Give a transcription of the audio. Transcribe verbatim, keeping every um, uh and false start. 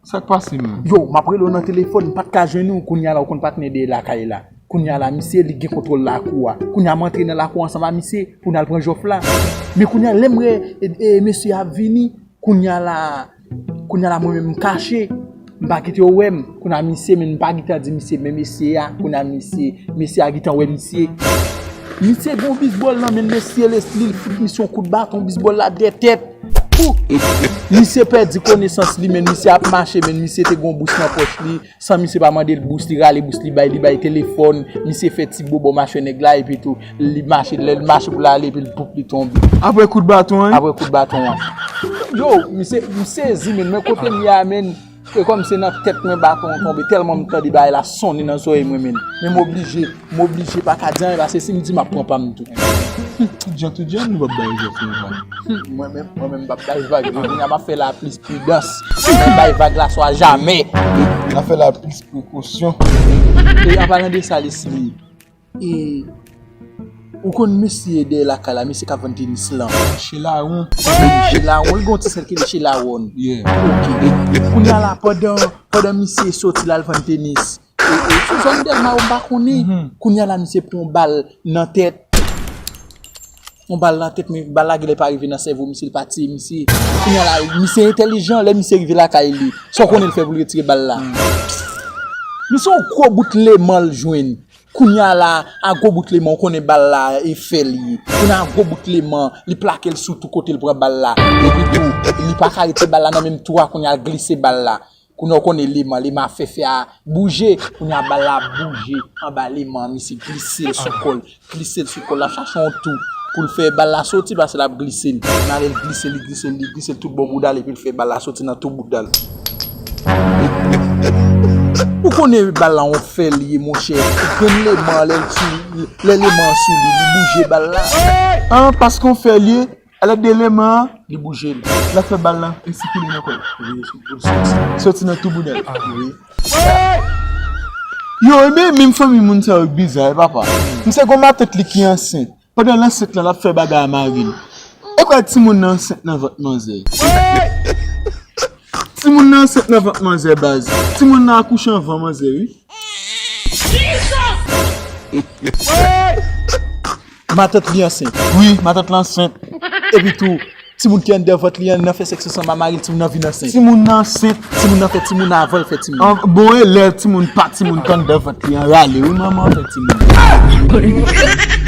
Sa k pase menm? Yo, m ap rele w nan telefòn, m pa t ka jwenn ou. Kounye a la, ou konn patnè dèyè lakay la. Kounye a la, misye, li gen kontwòl lakou a. Kounye a, m antre nan lakou ansanm a misye pou n al pran jòf la. Men kounye a, lè m wè e, e, mesye a ap vini, kounye a la, kounye a la, mwen menm, m kache. M pa kite yo wè m. Kounye a, misye, men m pa gentan di misye, men mesye a, kounye a, misye, mesye a gentan wè misye. Misye gen yon bisbòl nan men mesye Leslie, li fout misye yon kout baton, bisbòl la dèyè tèt. Pou! Misye pèdi konesans li, men misye ap mache, men misye te gen yon bous nan pòch li, san misye pa mande l bous, li rale bous, li bay, li bay telefòn, misye fè ti bobo mache nèg la, epi tou, li mache, lè l mache pou l ale, epi l poup, li tonbe. Apre kout baton an? Apre kout baton an. Yo, misye, m sezi, men, men kote m ye a, men, e kòm se nan tèt mwen baton an tonbe, tèlman m tande bagay la sonnen nan zòrèy mwen, men. Men m oblije, m oblije pa ka di anyen, paske si m di, m ap pran pa m tou. Tout jan, tout jan, nou p ap bay jòf yon vag. Mwen menm, mwen menm, m p ap bay vag. Kounye a, m ap fè la plis pridans. M ap bay vag la swa jamè. N ap fè la plis prekosyon. E an palan de sa, Leslie, e, ou konn mesye dèyè lakay la, mesye k ap vann tenis lan? Chelawon. Chelawon, li gen yon ti sèl ki rele Chelawon. Yeah. Ok. Kounye a la, pandan, pandan misye soti l al vann tenis, e, e, sou zòn Dèlma yo, m pa konnen. Mhm. Kounye a la, misye pran yon bal nan tèt. Yon bal nan tèt, men bal la genlè pa rive nan sèvo misye, li pa tiye misye. Kounye a la, misye entèlijan, lè misye rive lakay li, sa w konnen l fè pou l retire bal la? Misye yon gwo bout leman l jwenn. Kounye a la, a gwo bout leman, ou konnen bal la e fè l ye. Kounye a gwo bout leman, li plake l sou tou kote l pran bal la. Epi tou, li pa ka retire bal la nan menm tou a, kounye a l glise bal la. Kounye a ou konnen leman, leman ap fè fè a bouje. Kounye a bal la ap bouje anba leman an, misye glise l sou kò l, glise l sou kò l, l ap chache yon tou pou l fè bal la soti, paske l ap glise l. Nan lè l glise, li glise, li glise l tout bò bouda l, epi l fè bal la soti nan tou bouda l. Ou konnen bal la yon fè l ye, monchè. Grenn leman, lè l sou, lè leman an sou li, li bouje bal la. An, paske yon fè l ye, alèd de leman an, li bouje l. L ap fè bal la ensikile nan kò l. Wi, pou l soti. Soti nan tou bouda l. Ah, wi. Yo, ebyen, menm fanmi moun sa yo bizar, wi, papa. M se gon matant li ki ansent. Pandan l ansent lan, l ap fè bagay a mari l. E kwè timoun nan ansent nan vant manzè. Timoun nan ansent nan vant manzè, baz. Timoun nan akouche anvan manzè, wi. Matant li ansent. Wi, matant lan ansent. Epi tou, timoun ki anndan vant li an nan fè sèks ansanm a mari l, timoun nan vin ansent. Timoun nan ansent. Timoun nan fè timoun avan l fè timoun. An, bon, e lè timoun pa, timoun k anndan vant li an rale, wi, manman fè timoun.